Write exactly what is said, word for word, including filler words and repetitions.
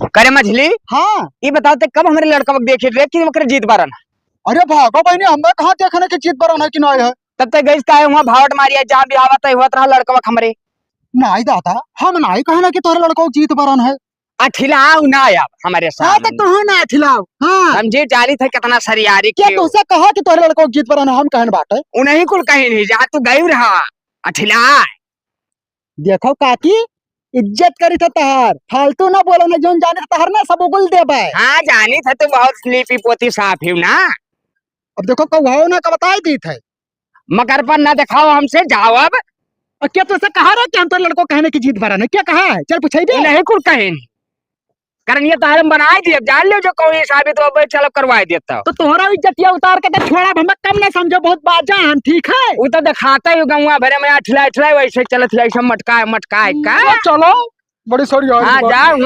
करे मझली? हाँ। ई बताओ ते कब हमरे लड़कवा के देखे रहे कि ओकरे जीत बरन है? अरे भागो बहिनी, हमें कहाँ देखने के जीत बरन है कि नहीं है? तब ते गइस काहे हुआँ भावट मारिया, जहाँ बियाह तय होत रहा लड़कवा के हमरे। नहीं दादा, हम नहीं कहना कि तोहरे लड़कवा के जीत बरन है। अठिलाओ ना अब हमरे हाँ, साथ। तो तू ना अठिलाओ। हाँ। हम जे जानी थे कितना सरियारी क्या के। तुझसे कहा कि तोहरे लड़कवा के जीत बरन है, हम कहन बाटे। उन्हीं कुल कहीं नहीं, जहाँ तू गई रहा। अठिला। देखो काकी, इज्जत करी थे तहार, फालतू ना बोलो ना, जौन जाने तहार ना सब उगल देबे। हाँ, जानी थे तू बहुत लीपी पोती साफ ही ना। अब देखो कौहाओ ना का बताई दी थे। मगर पर ना दिखाओ हमसे, जाओ अब। और क्या तुझसे कहा रहा कि हम तो लड़को कहने की जीत भरा नहीं, क्या कहा है? चल पूछाई दे। नहीं कुल कहे नहीं। कारण ये तारम बनाए दिए, जान लो जो कौन साबित हो, भाई चलो करवाए देता। तो तोहरा इज्जतिया उतार के तो छोड़ा, हमें कम ना समझो, बहुत बाजा हम, ठीक है? वो तो दिखाता ही गौवा भरे में अठिला अठिला वैसे चलत है, ऐसा मटकाए मटकाए का। चलो, बड़ी सॉरी यार, हाँ, बात जाओ।